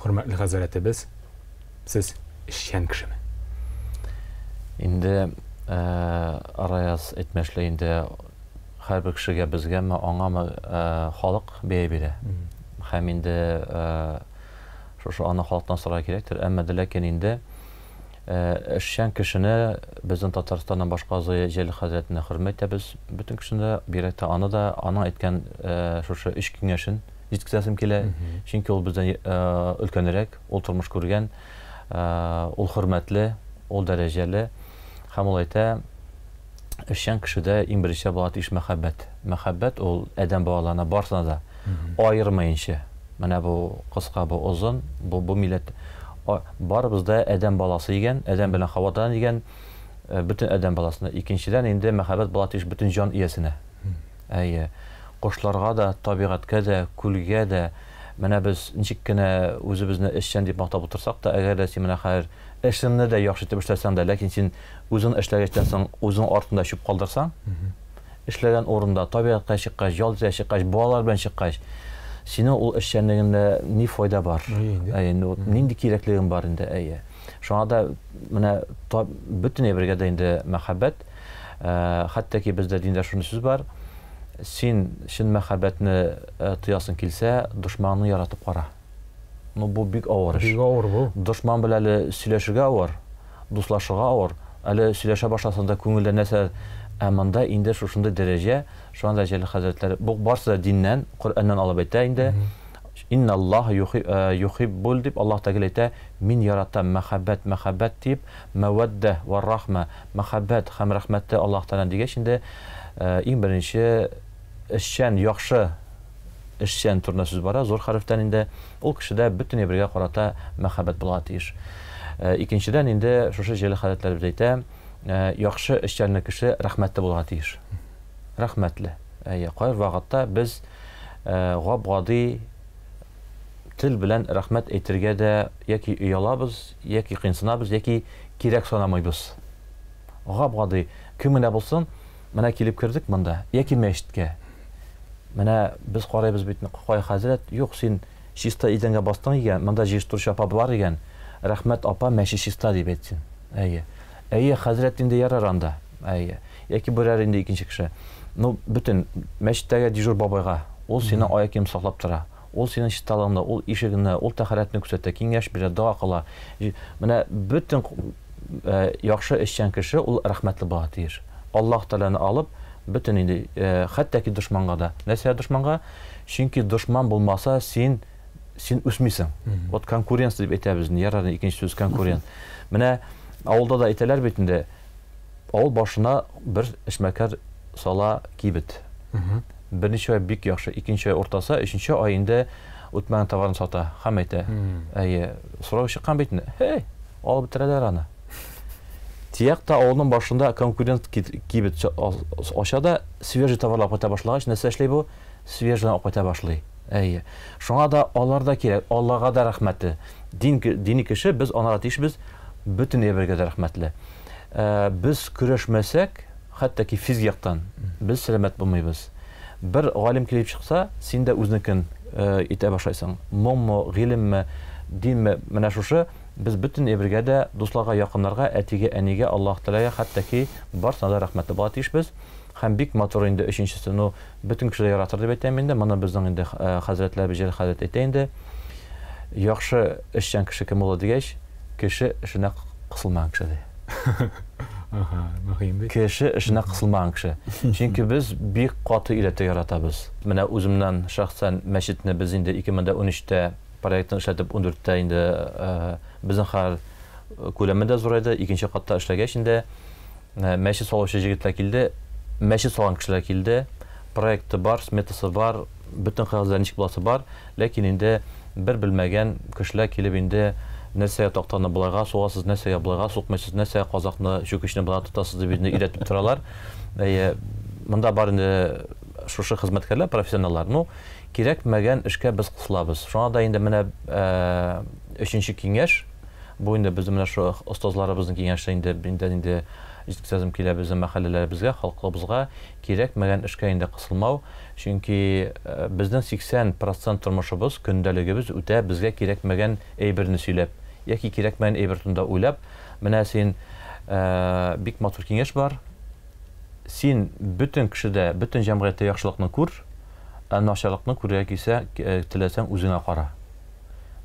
A: Хөрмәтле хәзрәтебез, сез эшчән кешеме?
C: Инде Раяз әйтмешли, инде һәрбер кешегә, безгәме, аңамы, халык бәя бирә. Һәм инде шушы аны халыктан сорарга кирәктер. Әмма дә ләкин инде эшчән кешене безнең Татарстаннан башка Зыя Җәлил хәзрәтенә хөрмәт итәбез. Бөтен кешене дә, бигрәк тә аны да, аның әйткән шушы өч киңәшен җиткезәсем килә. Чөнки ул бездән өлкәнрәк, ул тормыш күргән, ул хөрмәтле, ул дәрәҗәле. Һәм ул әйтә, эшчән кешедә иң беренче була тиеш мәхәббәт. Мәхәббәт ул адәм балаларына барсына да аермаенча. Менә бу кыска, бу озын, бу бу милләт. Барыбыз да адәм баласы икән, адәм белән Хавадан дигән бөтен адәм баласына. Икенчедән инде мәхәббәт була тиеш бөтен җан иясенә. Әйе. Кошларга да, табигатькә дә, күлгә дә. Менә без ничек кенә үзебезне эшчән дип мактап утырсак та, әгәр дә син менә хәзер эшеңне дә яхшы итеп эшләсәң дә, ләкин син үзең эшләгәчтән соң үзең артында чүп калдырсаң, эшләгән урында, табигатькә чыккач, ял итәргә чыккач, балалар белән чыккач, синең ул эшчәнлегеңдә ни файда бар? Әйе, нинди кирәклегең бар инде, әйе. Шуңа да менә бөтен әйбергә дә инде мәхәббәт, хәтта ки бездә диндә шундый сүз бар, син чын мәхәббәтне тоясың килсә, дошманыңны яратып кара. Ну, бу бик авыр эш.
A: Бик авыр бу.
C: Дошман белән әле сөйләшергә авыр, дуслашырга авыр. Әле сөйләшә башласаң да күңелдә нәрсә, ә монда инде шушындый дәрәҗә, шуңа да Җәлил хәзрәтләре, бу барысы да диннән, Коръәннән алып әйтә инде. Инналлаһа юхиббул дип Аллаһ Тәгалә әйтә, мин яратам мәхәббәт, мәхәббәт дип, мәвәддә вә рахма, мәхәббәт һәм рәхмәте Аллаһ Тәгаләдән дигәч инде, иң беренче эшчән, яхшы эшчән турында сүз бара, зур хәрефтән инде, ул кешедә бөтен әйбергә карата мәхәббәт булырга тиеш. Икенчедән инде шушы Җәлил хәзрәтләребез әйтә, яхшы эшчәнле кеше рәхмәтле булырга тиеш. Рәхмәтле. Әйе, кайбер вакытта без гап-гади тел белән рәхмәт әйтергә дә яки оялабыз, яки кыенсынабыз, яки кирәк санамыйбыз. Гап-гади, кем генә булсын, менә килеп кердек монда, яки мәчеткә. Менә без карыйбыз бит, кай хәзрәт, юк, син чиста идәнгә бастың икән, монда җыештыручы апа бар икән, рәхмәт апа, мәчет чиста дип әйтсен. Әйе. Әйе, хәзрәт инде ярар анда. Әйе. Яки берәр инде икенче кеше. Ну, бөтен мәчеттәге дежур бабайга, ул сине аяк кием саклап тора. Ул синең чисталыгыңны, ул ишегеңне, ул тәһарәтне күрсәтә, киңәш бирә, дога кыла. Менә бөтен яхшы эшчән кеше ул рәхмәтле булырга тиеш. Аллаһ Тәгаләне алып, бөтен инде, хәтта ки дошманга да. Нәрсә дошманга? Чөнки дошман булмаса, син син үсмисең. Вот конкуренция дип әйтәбез, ярар, икенче сүз конкурент. Менә авылда да әйтәләр бит инде, авыл башына бер эшмәкәр сала кибет. Берничә ай бик яхшы, икенче ай уртасы, өченче ай инде үтмәгән товарын сата һәм әйтә. Әйе, срогы чыккан бит инде. Һей, алып бетерәләр аны. Тияк та авылның башында конкурент кибет ача да, свежий товарлар кайта башлагач, нәрсә эшли бу? Свежийдан алып кайта башлый. Әйе. Шуңа да алар да кирәк, Аллага да рәхмәтле. Дин, дини кеше, без анарга тиешбез, бөтен әйбергә дә рәхмәтле. Без көрәшмәсәк, хәтта ки физик яктан, без сәламәт булмыйбыз. Бер галим килеп чыкса, син дә үзенекен итә башлайсың. Моңмы, гыйлемме, динме, менә шушы без бөтен әйбергә дә, дусларга, якыннарга, әтигә, әнигә, Аллаһ Тәгаләгә, хәтта ки барысына да рәхмәтле була тиешбез. Һәм бик матур инде өченчесе, ну, бөтен кеше дә яратыр дип әйтәм инде, моны безнең инде хәзрәтләребез, Җәлил хәзрәт әйтә инде. Яхшы эшчән кеше кем була дигәч, кеше эшенә кысылмаган кеше ди.
A: Ага, мөһим бит.
C: Кеше эшенә кысылмаган кеше. Чөнки без бик каты өйрәтә яратабыз. Менә үземнән шәхсән мәчетне без инде 2013-тә проектын эшләтеп, 14-тә инде безнең хәл күләме дә зурайды, икенче катта эшләгәч инде мәчет салучы җегетләр килде, мәчет салган кешеләр килде, проекты бар, сметасы бар, бөтен кәгазьләр ничек буласы бар, ләкин инде бер белмәгән кешеләр килеп инде нәрсәгә тактаны болайга сугасыз, нәрсәгә болайга сукмыйсыз, нәрсәгә казакны, чүкечне болайга тотасыз дип инде өйрәтеп торалар. Әйе, монда бар инде шушы хезмәткәрләр, профессионаллар. Ну, кирәкмәгән эшкә без кысылабыз. Шуңа да инде менә өченче киңәш, бу инде безнең менә шу остазларыбызның киңәше инде, инде инде җиткезәсем килә безнең мәхәлләләребезгә, халкыбызга кирәкмәгән эшкә инде кысылмау. Чөнки безнең 80 процент тормышыбыз, көндәлегебез үтә безгә кирәкмәгән әйберне сөйләп, яки кирәкмәгән әйбер турында уйлап. Менә син бик матур киңәш бар. Син бөтен кешедә, бөтен җәмгыятьтә яхшылыкны күр, ә начарлыкны күрергә килсә, теләсәң үзеңә кара.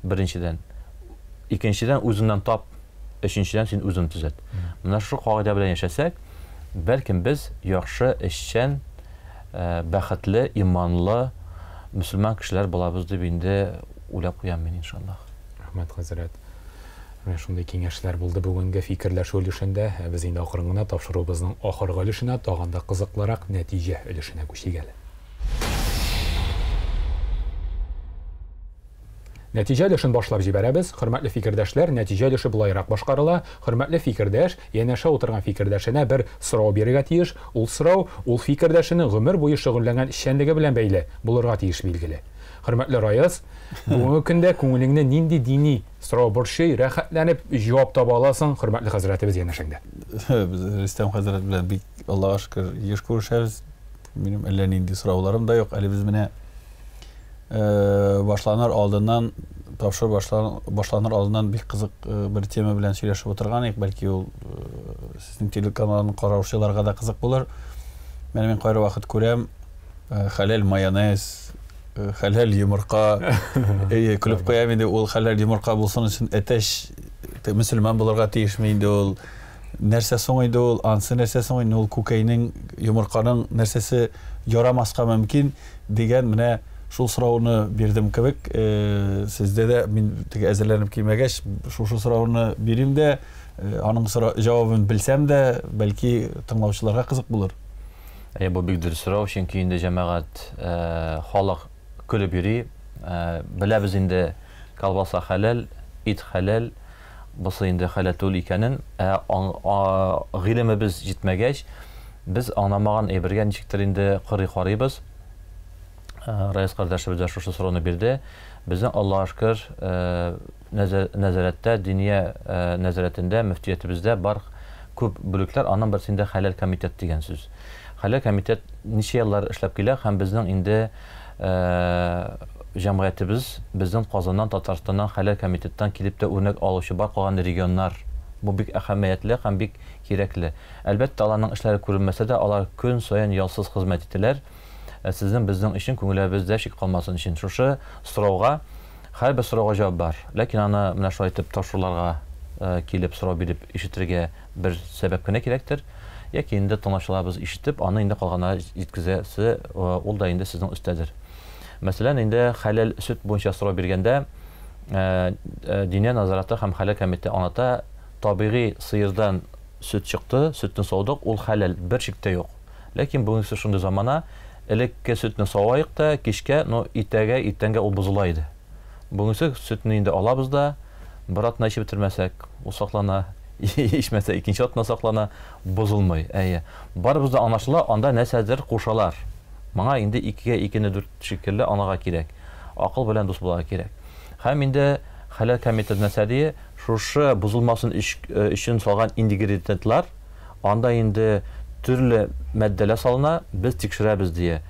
C: Беренчедән. Икенчедән, үзеңнән тап. Өченчедән, син үзең төзәт. Менә шушы кагыйдә белән яшәсәк, бәлкем без яхшы, эшчән, бәхетле, иманлы мөселман кешеләр булабыз дип инде уйлап куям мин, иншаллаһ.
A: Рәхмәт, хәзрәт. Менә шундый киңәшләр булды бүгенге фикерләшү өлешендә. Ә без инде акрын гына тапшыруыбызның ахыргы өлешенә, тагын да кызыклырак нәтиҗә өлешенә күчик әле. Нәтиҗә өлешен башлап җибәрәбез. Хөрмәтле фикердәшләр, нәтиҗә өлеше болайрак башкарыла. Хөрмәтле фикердәш янәшә утырган фикердәшенә бер сорау бирергә тиеш. Ул сорау ул фикердәшенең гомер буе шөгыльләнгән эшчәнлеге белән бәйле булырга тиеш, билгеле. Хөрмәтле Раяз, бүгенге көндә күңелеңне нинди дини сорау борчый, рәхәтләнеп җавап таба аласың, хөрмәтле хәзрәтебез янәшәңдә?
B: Без Рөстәм хәзрәт белән бик, Аллага шөкер, еш күрешәбез. Минем әллә нинди сорауларым да юк. Әле без менә башланыр алдыннан, тапшыру башланыр алдыннан бик кызык бер тема белән сөйләшеп утырган идек. Бәлки ул сезнең телеканалны караучыларга да кызык булыр. Менә мин кайры вакыт күрәм, хәләл майонез, хәләл йомырка. Әйе, көлеп куям инде, ул хәләл йомырка булсын өчен әтәч мөселман булырга тиешме инде ул? Нәрсә соң инде ул, ансы нәрсә соң инде ул, күкәйнең, йомырканың нәрсәсе ярамаска мөмкин дигән менә шул сорауны бирдем кебек. Сездә дә мин теге әзерләнеп килмәгәч, шушы сорауны бирим дә, аның җавабын белсәм дә, бәлки тыңлаучыларга кызык булыр.
C: Әйе, бу бик дөрес сорау, чөнки инде җәмәгать, халык көлеп йөри. Беләбез инде, колбаса хәләл, ит хәләл, бусы инде хәләл түгел икәнен, ә гыйлемебез җитмәгәч, без аңламаган әйбергә ничектер инде кырый карыйбыз. Раяз кардәшебез дә шушы сорауны бирде. Безнең, Аллага шөкер, нәзарәттә, диния нәзарәтендә, мөфтиятебездә бар күп бүлекләр, аның берсендә хәләл комитет дигән сүз. Хәләл комитет ничә еллар эшләп килә һәм безнең инде җәмгыятебез безнең Казаннан, Татарстаннан хәләл комитеттан килеп тә үрнәк алучы бар калган регионнар. Бу бик әһәмиятле һәм бик кирәкле. Әлбәттә, аларның эшләре күренмәсә дә, алар көн саен ялсыз хезмәт итәләр. Сезнең, безнең өчен күңелебездә шик калмасын өчен. Шушы сорауга, һәрбер сорауга җавап бар. Ләкин аны менә шулай итеп тапшыруларга килеп сорау биреп ишетергә бер сәбәп кенә кирәктер. Яки инде тыңлаучыларыбыз ишетеп, аны инде калганнарга җиткезәсе, ул да инде сезнең өстәдер. Мәсәлән, инде хәләл сөт буенча сорау биргәндә, Диния назараты һәм хәләл комитеты аңлата, табигый сыердан сөт чыкты, сөтне саудык, ул хәләл, бер шик тә юк. Ләкин бүгенгесе шундый замана, элекке сөтне саваек та, кичкә, ну, иртәгә, иртәнгә ул бозыла иде. Бүгенгесе сөтне инде алабыз да, бер атна эчеп бетермәсәк, ул саклана, эчмәсә, икенче атна саклана, бозылмый. Әйе. Барыбыз да аңлашыла, анда нәрсәдер кушалар. Моңа инде икегә икене дүрт шикелле аңларга кирәк. Акыл белән дус булырга кирәк. Һәм инде хәләл комитет нәрсә ди? Шушы бозылмасын өчен салган ингредиентлар, анда инде төрле матдәләр салына, без тикшерәбез дие.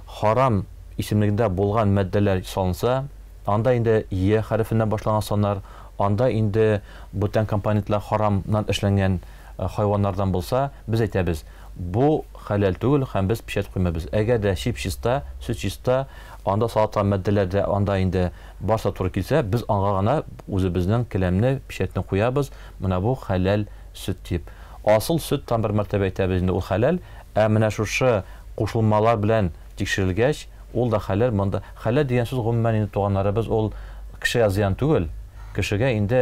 C: Харам исемлегендә булган матдәләр салынса, анда инде Е хәрефеннән башланган саннар, анда инде бүтән компонентлар харамнан эшләнгән хайваннардан булса, без әйтәбез, бу хәләл түгел һәм без печать куймыйбыз. Әгәр дә чип-чиста, сөт чиста, анда сала торган матдәләр дә анда инде барсы да туры килсә, без аңа гына үзебезнең келәмне, печатьне куябыз, менә бу хәләл сөт дип. Асыл сөт тагын бер мәртәбә әйтәбез инде, ул хәләл, ә менә шушы кушылмалар белән тикшерелгәч, ул да хәләл. Монда хәләл дигән сүз гомумән инде, туганнарыбыз, ул кешегә зыян түгел, кешегә инде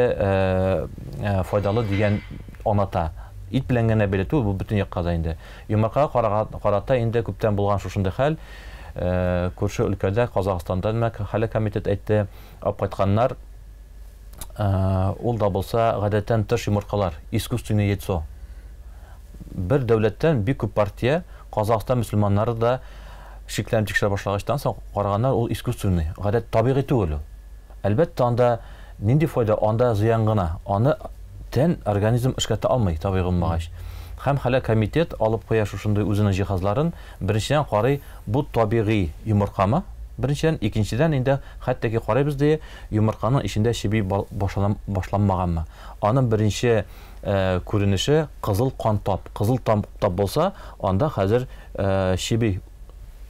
C: файдалы дигән аңлата. Ит белән генә бәйле түгел, бу бөтен якка да инде. Йомыркага карата инде күптән булган шушындый хәл. Күрше өлкәдә, Казахстанда менә хәләл комитет әйтте, алып кайтканнар, ул да булса гадәттән тыш йомыркалар, искусственное яйцо. Бер дәүләттән бик күп партия, Казахстан мөселманнары да шикләнеп тикшерә башлагачтан соң караганнар, ул искусственный, гадәт табигый түгел ул. Әлбәттә, анда нинди файда, анда зыян гына. Аны тән, организм эшкәртә алмый, табигый булмагач. Һәм хәләл комитет алып куя шушындый үзенең җиһазларын, беренчедән карый, бу табигый йомыркамы? Беренчедән, икенчедән инде хәтта ки карыйбыз ди, йомырканың эчендә чеби башланмаганмы? Аның беренче күренеше кызыл кан тап. Кызыл тап булса, анда хәзер чеби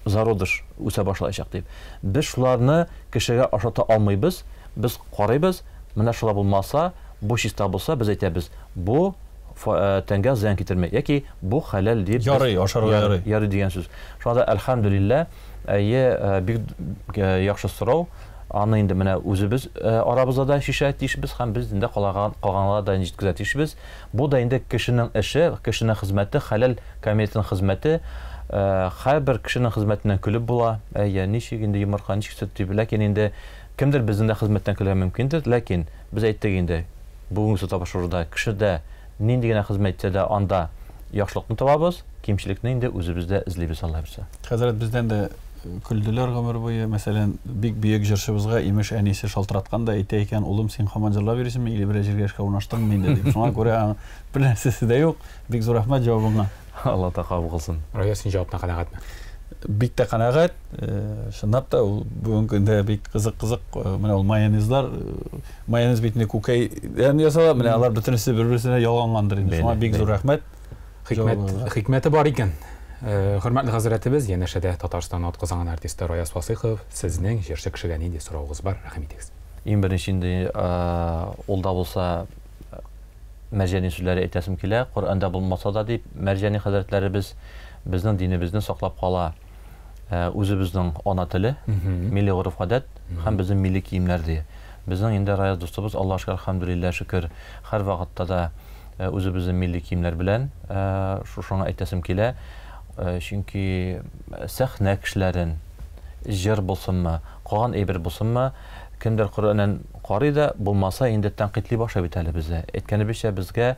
C: зародыш үсә башлаячак дип. Без шуларны кешегә ашата алмыйбыз. Без карыйбыз, менә шулай булмаса, бу чиста булса, без әйтәбез, бу тәнгә зыян китерми яки бу хәләл дип.
B: Ярый, ашарга ярый.
C: Ярый дигән сүз. Шуңа да әлхәмдүлилләһ, әйе, бик яхшы сорау. Аны инде менә үзебез арабызда да чишә тиешбез һәм без инде калганга да җиткезә тиешбез. Бу да инде кешенең эше, кешенең хезмәте, хәләл комитетының хезмәте. Һәрбер кешенең хезмәтеннән көлеп була. Әйе, ничек инде йомырка, ничек сөт дип. Ләкин инде кемдер безнең дә хезмәттән көлергә мөмкиндер. Ләкин без әйттек инде, бүгенге тапшыруда кешедә нинди генә хезмәт итсә дә анда яхшылыкны табабыз, кимчелекне инде үзебез дә эзлибез, Алла бирсә.
B: Хәзрәт, бездән дә көлделәр гомер буе. Мәсәлән, бик бөек җырчыбызга имеш әнисе шалтыраткан да әйтә икән, улым, син һаман җырлап йөрисеңме, или берәр җиргә эшкә урнаштыңмы инде дип. Шуңа күрә бер нәрсәсе дә юк. Бик зур рәхмәт җавабыңа.
C: Алла кабул кылсын.
A: Рая, син җаваптан канәгатьме?
B: Бик тә канәгать. Чынлап та ул бүгенге көндә бик кызык-кызык. Менә ул майонезлар, майонез бит инде күкәйдән ясала, менә алар бөтенесе бер-берсенә ялгангандыр инде. Шуңа бик зур рәхмәт.
A: Хикмәте бар икән. Хөрмәтле хәзрәтебез, янәшәдә Татарстан атказанган артисты Раяз Фасыйхов, сезнең җырчы кешегә нинди соравыгыз бар, рәхим итегез.
C: Иң беренче инде ул да булса Мәрҗани сүзләре әйтәсем килә, Коръәндә булмаса да дип, Мәрҗани хәзрәтләребез безнең динебезне саклап кала. Үзебезнең ана теле, милли гореф-гадәт һәм безнең милли киемнәр ди. Безнең инде Раяз дустыбыз, Аллаһ шөкер, әлхәмдүлилләһ, шөкер, һәрвакытта да үзебезнең милли киемнәр белән шушыңа әйтәсем килә. Чөнки сәхнә кешеләрен, җыр булсынмы, калган әйбер булсынмы, кемдер Коръәннән карый да, булмаса инде тәнкыйтьли башлый бит әле бездә. Әйткәнебезчә, безгә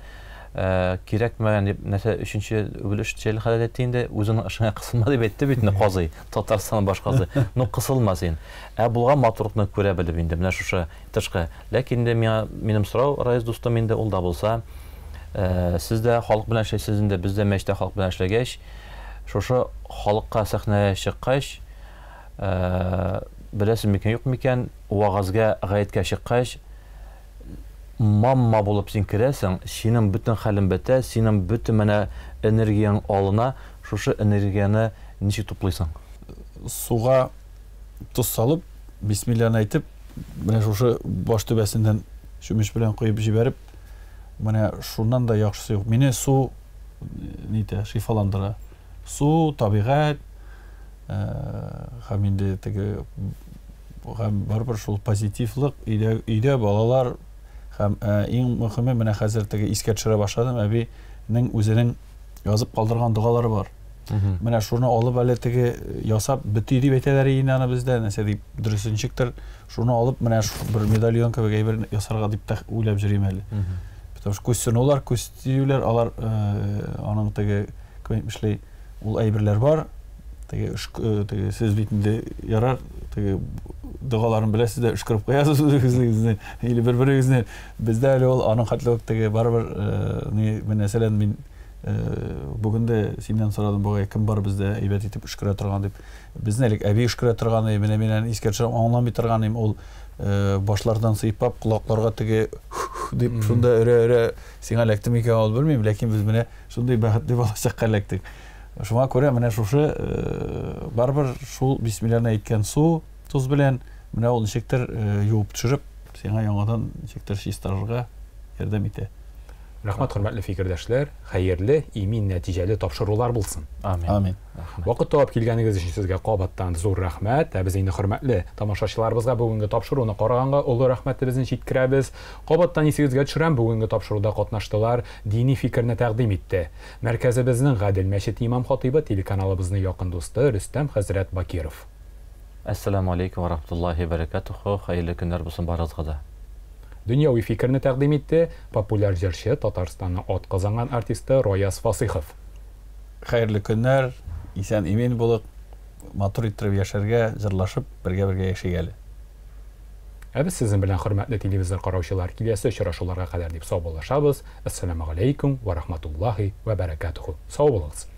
C: кирәкмәгән дип, нәрсә өченче өлеш Җәлил хәзрәт әйтте инде, үзеңнең эшеңә кысылма дип әйтте бит инде казый, Татарстанның баш казый. Ну, кысылма син. Ә булган матурлыкны күрә белеп инде, менә шушы тышкы. Ләкин инде миңа, минем сорау, Раис дустым, инде ул да булса, сез дә халык белән эшләйсез инде, без дә мәчеттә халык белән эшләгәч, шушы халыкка сәхнәгә чыккач, беләсез микән, юк микән, вәгазьгә, гаеткә чыккач, мамма булып син керәсең, синең бөтен хәлең бетә, синең бөтен менә энергияң алына, шушы энергияне ничек туплыйсың?
B: Суга тоз салып, бисмилланы әйтеп, менә шушы баш түбәсеннән чүмеч белән коеп җибәреп, менә шуннан да яхшысы юк. Мине су нитә, шифаландыра. Су, табигать, һәм инде теге һәм барыбер шул позитивлык, өйдә, өйдә балалар һәм иң мөһиме менә хәзер теге искә төшерә башладым, әбинең үзенең язып калдырган догалары бар. Менә шуны алып әле теге ясап бөти дип әйтәләр инде аны бездә, нәрсә дип дөресе ничектер. Шуны алып менә бер медальон кебек әйбер ясарга дип тә уйлап йөрим әле. Потому что күз сынулар, күз тиюләр, алар аның теге, кем әйтмешли, ул әйберләр бар. Теге, теге сез бит инде ярар, теге догаларын беләсез дә өшкереп куясыз үзегезне или бер-берегезне. Бездә әле ул аның хәтле үк теге барыбер ни, мәсәлән, мин бүген дә синнән сорадым бугай, кем бар бездә әйбәт итеп өшкерә торган дип. Безне элек әби өшкерә торган иде, менә мин аны искә төшерәм, аңламый торган идем, ул башлардан сыйпап, колакларга теге дип шунда өрә-өрә сиңа эләкте микән ул белмим, ләкин без менә шундый бәхетле балачакка эләктек. Шуңа күрә менә шушы барыбер шул бисмилланы әйткән су тоз белән менә ул ничектер юып төшереп, сиңа яңадан ничектер чистарырга ярдәм итә.
A: Рәхмәт, хөрмәтле фикердәшләр. Хәерле, имин, нәтиҗәле тапшырулар булсын.
C: Амин.
B: Амин.
A: Вакыт табып килгәнегез өчен сезгә кабаттан зур рәхмәт. Ә без инде хөрмәтле тамашачыларыбызга бүгенге тапшыруны караганга олы рәхмәтебезне җиткерәбез. Кабаттан исегезгә төшерәм, бүгенге тапшыруда катнаштылар, дини фикерне тәкъдим итте. Мәркәзебезнең Гадел мәчете имам-хатыйбы, телеканалыбызның якын дусты Рөстәм хәзрәт Бакиров.
C: Әссәламү алейкум ва рахматуллахи ва бәрәкәтүһү. Хәерле көннәр булсын барыгызга да.
A: Дөньяви фикерне тәкъдим итте популяр җырчы, Татарстанның атказанган артисты Раяз Фасыйхов.
B: Хәерле көннәр, исән-имин булыйк, матур иттереп яшәргә, җырлашып, бергә-бергә яшик әле.
A: Ә без сезнең белән, хөрмәтле телевизор караучылар, киләсе очрашуларга кадәр дип саубуллашабыз. Әссәламү алейкум ва рахматуллахи ва бәрәкәтүһү. Сау булыгыз.